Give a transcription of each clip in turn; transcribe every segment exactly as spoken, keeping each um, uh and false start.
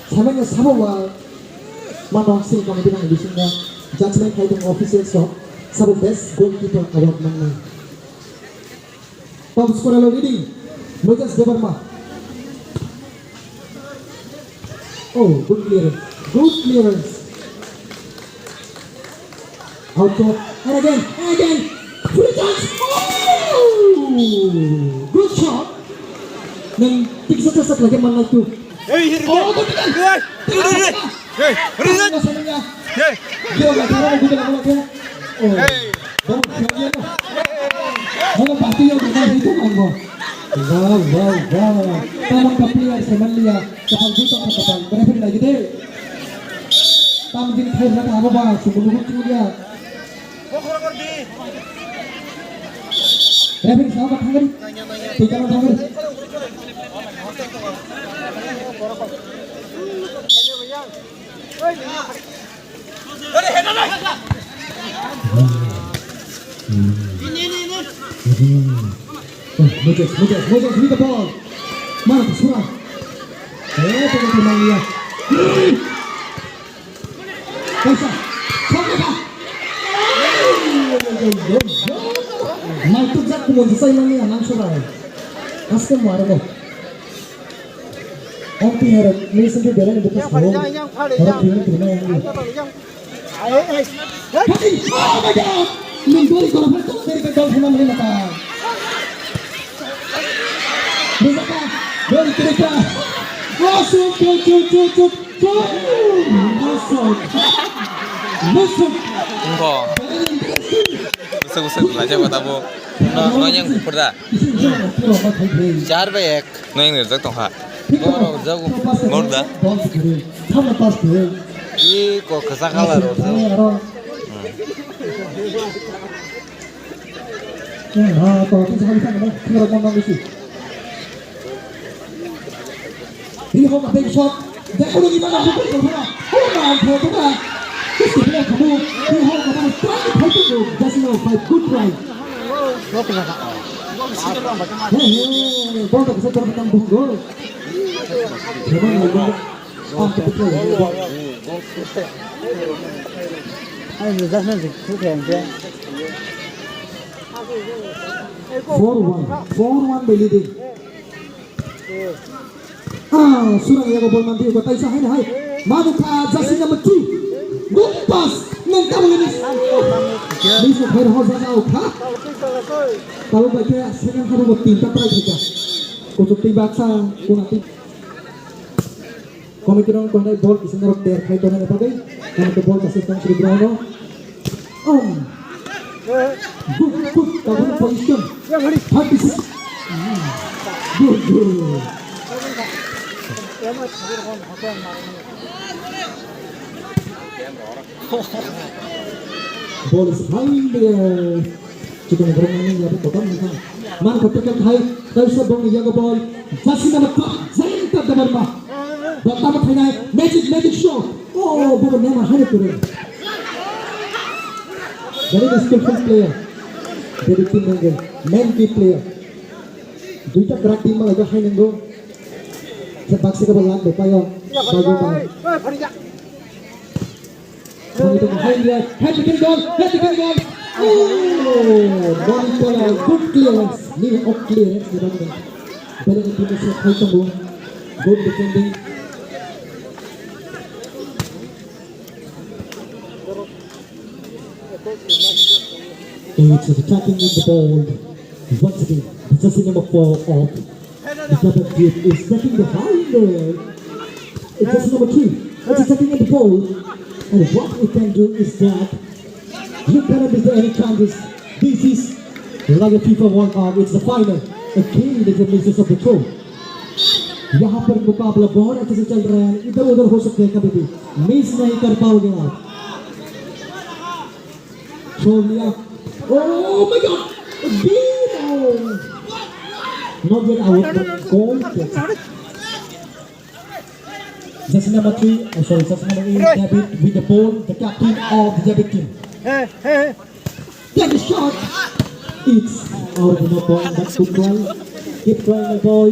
Samanya sabo wa matong sini committee nang bisingo judgment khai tong officials rok sabo best goalkeeper award mangnai. Top scorer lo leading Moses Debbarma. Oh, good clearance. Good clearance. Out to, and again, and again. Free chance. Oh! Good shot. Nang tiksa tiksa lagi mana tu? Hey, here. Oh, good. Hey, hey, hey. Hey, hey, hey. Hey. Dia nggak tahu, dia nggak tahu. Oh. Hey. Baru dia dia. Mana pasti yang bisa itu kan, Bang? Wow, wow, wow. Kamu kapil ya, seman liya. Kapal buta kapal. Berapa lagi deh? Tam din thai na thabo ba, sumulu buti ya. Referee sahab thangari. Tika na thangari. Oh, Moses, Moses, Moses with the ball. Mana sura. Eh, tengah tengah ya. Kaisa, sokha. Naitukjak kumon se sai mani anang sorai. Aske mare mo. Ang ti hero, ni sendiri bela ni bukas mo. Hero kiri kiri na yang ni. Hey, hey. Hey, oh my God! Nung dori kono phai tong dori ka dol phai mani mata. Rizaka, dori kiri ka. Masuk, cuk, cuk, cuk, cuk. Bwswk bwswk belai jabo tabuk. No, no yang buphur da. Char bai ek. No yang rijak tongkha. Boro rijak mor da. Iko kwchak colour rok. He hung a big shot. That would be one of the big one. Oh my God. This is the player for move. He hung a big try. That's no fight. Good try. Hey, hey, ball tak bisa terpegang bungkul. Come on, come on. Ah, tapi play. Four one. Four one by leading. Ah, surang yago bol manti ko taisa hai hai. Manu ka jersey number two. Good pass. Nang kamu ini. Ini so khair ho jaga o kha. Kalau baca second half o tinta try kha. Kuchuk ti baksa kuna ti. Committee rok tongnai bol kisingo rok ter khai tongnai bagwi. Nang to bol kasi tong sri ground o. Um. Good, good, double position. Thirty-six. Good, good. Ball is high in the air. Chikon borok nang ya kotor nang. Man ko ticket hai, kaisa bong ya ko ball. Jersey number twelve, Jayanta Debbarma. Ball tamo thainai, magic, magic shot. Oh, boro nema hai kore. Very skillful player. Very team member, man key player. Duita crack team malai hai nanggo. Sa baksa ka ball lag do payo. Bago payo. Hat-trick goal, hat-trick goal. Oh, Bonitola, good clearance. Ni ok clearance ni bangda. Bela ni team se khai tongo. Good defending. It's attacking in the ball. Once again, the jersey number four of the Gabon team is taking the high in the air. It's just number three. It's attacking in the goal. And what we can do is that you cannot miss any chances. This is like a FIFA World Cup. It's the final. Again, it's a misses of the throw. यहाँ पर मुकाबला बहुत अच्छे से चल रहा है, इधर उधर हो सकते हैं कभी भी, मिस नहीं कर पाओगे आप। छोड़ दिया। Oh my God! Dino! Not yet out, but goal kick. Jersey number three, oh, sorry, jersey number eight, David with the ball, the captain of the David team. Hey, hey. Take a shot. It's out of the point, but good try. Keep trying, my boy.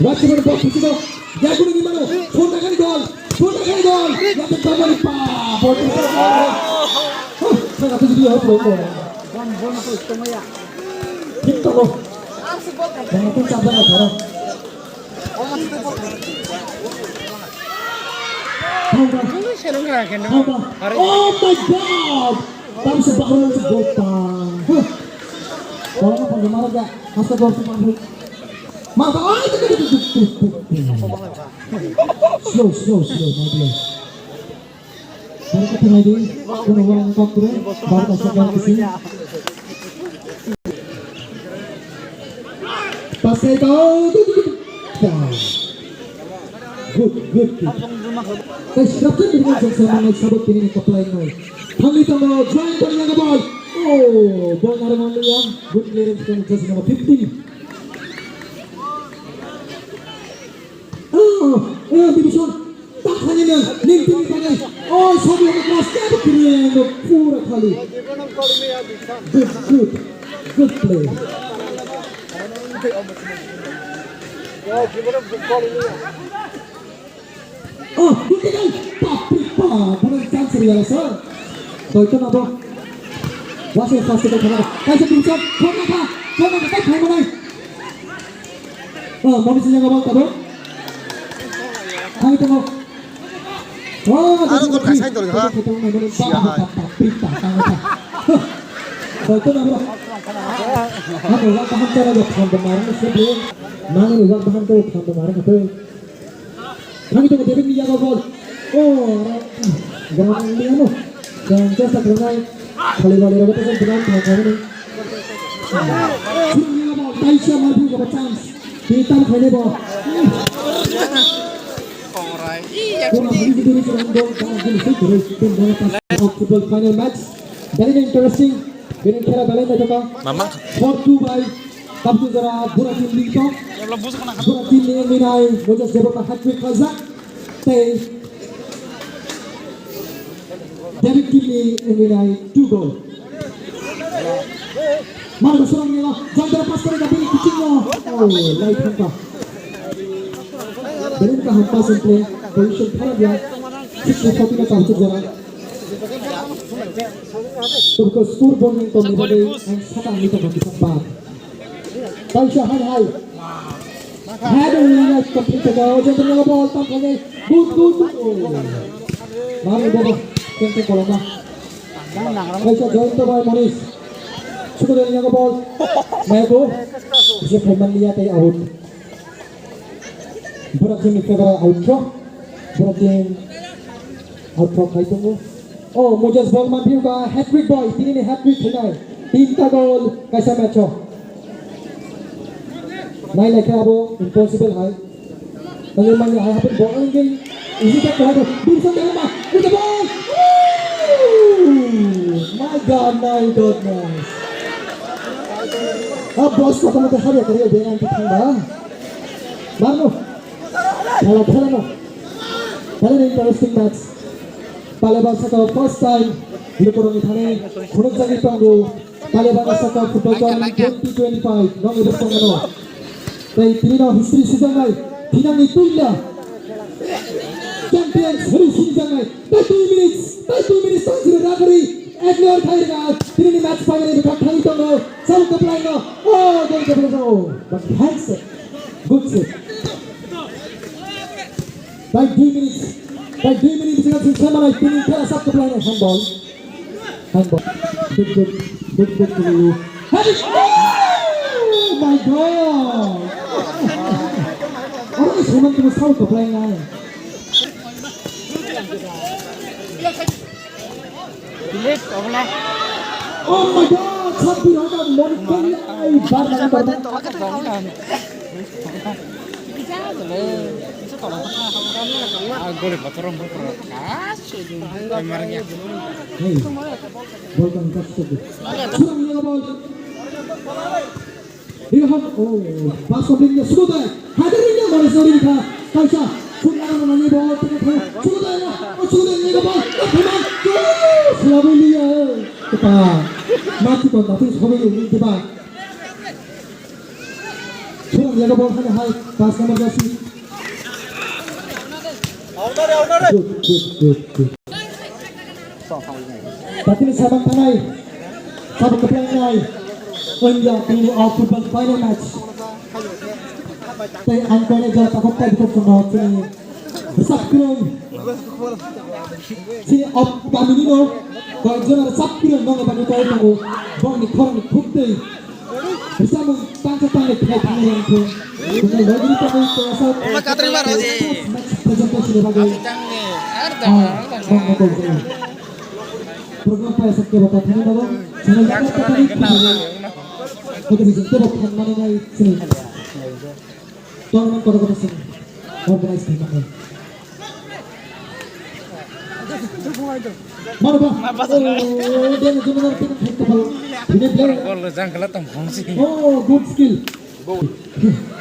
Watch your ball, Portugal. Yakuni ni mano, Portugal gol, Portugal gol. Yate tabari pa, Portugal gol. Huh, saka tu dia apa kau? Bon, bon, tu setengah ya. Kita lo. Jangan tu cabar lah, bro. Hamba. Hamba. Oh my God! Tam se bahar se bota. Huh. Orang apa mara ga? Hasta bota. Mata, ay, slow, slow, slow, my dear. Baru kita lagi, kono orang tak kure, baru tak sekian kisi. Pasai kau, tu, tu, tu, tu. Good, good, good. Tei sirapjak ni bini jeng sama nai sabuk tini ni kaplai nai. Thangwi tongo, join tong yang ball. Oh, ball naro manliya. Good clearance from jersey number fifteen. Oh, eh, Bibison. Tak hanya nang, ning tini tani. Oh, sobi yang keras, ya, kiri yang pura kali. Good, good, good play. Oh, good play. Pap, pap, pap, chance real, sir. Doito na bo. Wasi fast ke khana. Kaisa tumsa, khona kha, khona kha, kai khai manai. Oh, mami sini ngabal tabo. Hai tabo. Oh, aro gol kaisa dol ha. Siya hai. Doito na bo. Ano wa kahan cara do khanda marne se de. Nang ni wa kahan ko khanda marne ko. Thangwi tongo David ni yago ball. Oh, aro, ground ni ano. Jang jasa khlai. Khali bali rogo to ground thang thang ni. Chini yago ball, taisa marpi ko chance. Ti tam khale bo. Kona hali jiduri churang ball, ta jini sui kure. Tin bola pas. Football final match. Very interesting. Bini khela belai naithokha. Mama. Four two by Kapsu jora Bura team lead tong. Bura team ni wngwi nai Moses Debbarma hat-trick khlaijak. Tei David team ni wngwi nai two goal. Margo sorong ni jang jora pass kore da bini kiching no. Oh, lai thangka. Bini kaham pass and play. Position kharap ya. Six ni forty na kapsu jora. Tubukhe score bonding tongni bagwi ang sakang ni tongkha kisa bar. Kaisa hai hai. Hai dong ni complete tongkha. O jentong yago ball tam khainai. Good, good, good. Oh. Mami bobo. Tengteng koloma. Kaisa join to bai Monish. Suku dong yago ball. Maigo. Bisa pemain liya tei out. Bura team ni favour outro. Bura team outro khai tongo. Oh, Moses ball manphiu ka hat-trick boy, tini ni hat-trick khainai. Tinta goal kaisa match o. Nai lai khe abo impossible hai. Nang mani hai hapin ball nang gei. Isi tak kau tu. Bisa dalam mah. With the ball. Ooh, my God, my God, nice. Ah, boss, kau tu hari hari dia nanti thang ba. Marno. Thela thela no. Thela ni interesting match. Palebang saka first time lukurang ni thani khunuk jagi tongo. Palebang saka football tournament twenty twenty-five nong ibu tongno. Tei tini no history sijangnai thinang ni puila champions hori sijangnai. Tei two minutes, tei two minutes tang sini rakari ignore khai rega. Tini ni match final ni bwkhak thangwi tongo. Sabuk kaplai no. Oh, gol kaplai no. But hands up. Good save. By two minutes. By two minutes, sila sila mana tini khe asap kaplai no handball. Handball. Good, good, good, good, good. Hey! Oh my God! Oro suman tu sabuk kaplai no. Delete, obola. Oh my God! Sabir hana mon kali ai bar bar bar. Ah, gole kotor rong bopor. Hey, bol kan kat satu. Surang ni bol. Dia hok, oh, pas ko bring dia sudah. Hadir dia mana sori dia. Kaisa, pun nama nani bol, sudah ya, oh, sudah ya, bol. Selalu dia. Kita mati kau tapi sebagai ini kita. Surang yago bol hane hai, pass number jersey. Good, good, good, good. Tatini sabang tanai, sabang keplang nai. India tini o football final match. Tei ang koinai jora takhuk tei bukhuk chwngno chini rwchapkwrwng, chini o kaminino koyekjona rwchapkwrwng nokni bagwi koi tongo, bongni khorokni khuktwi rwchapmung tangsa tangwi khlai thangwi rwngthung. Chwngno logini tongwi koyasa Omo katri bar hoji. Next presentation ni bagwi ang bongno koi tongo. Program paisa kebo kathani nogo, chwngno logini tongwi khlai. Oke, bising kebo thangmani nai chini. Tournament kotor kotor song organize khaimani. Mano ba? Oh, dia ni jumlah kita khaik kapal. Ini player. Gol jang kala tong khongsi. Oh, good skill.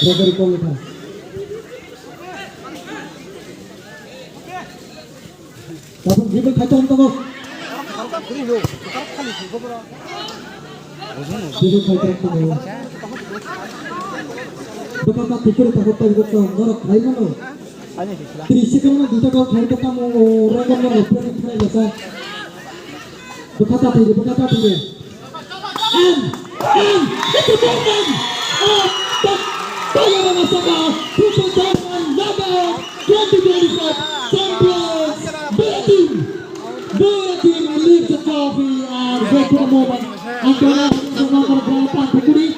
Referee call kha. Tabuk dribble khai tong tongo. Dribble khai tong tongo. Bwkha ta tikiri tabuk tabuk tong norok khai mano. Tris second no duita goal khai tong tamo, o, Roman no left right khai lasa. Bwkha ta tiri, bwkha ta tiri. And, and it's a moment of the Toyota Masaka two thousand one Laga twenty twenty-five champions. Boya team, Boya team lifts the trophy and wait for a moment. And Boya team is a number of grand champion.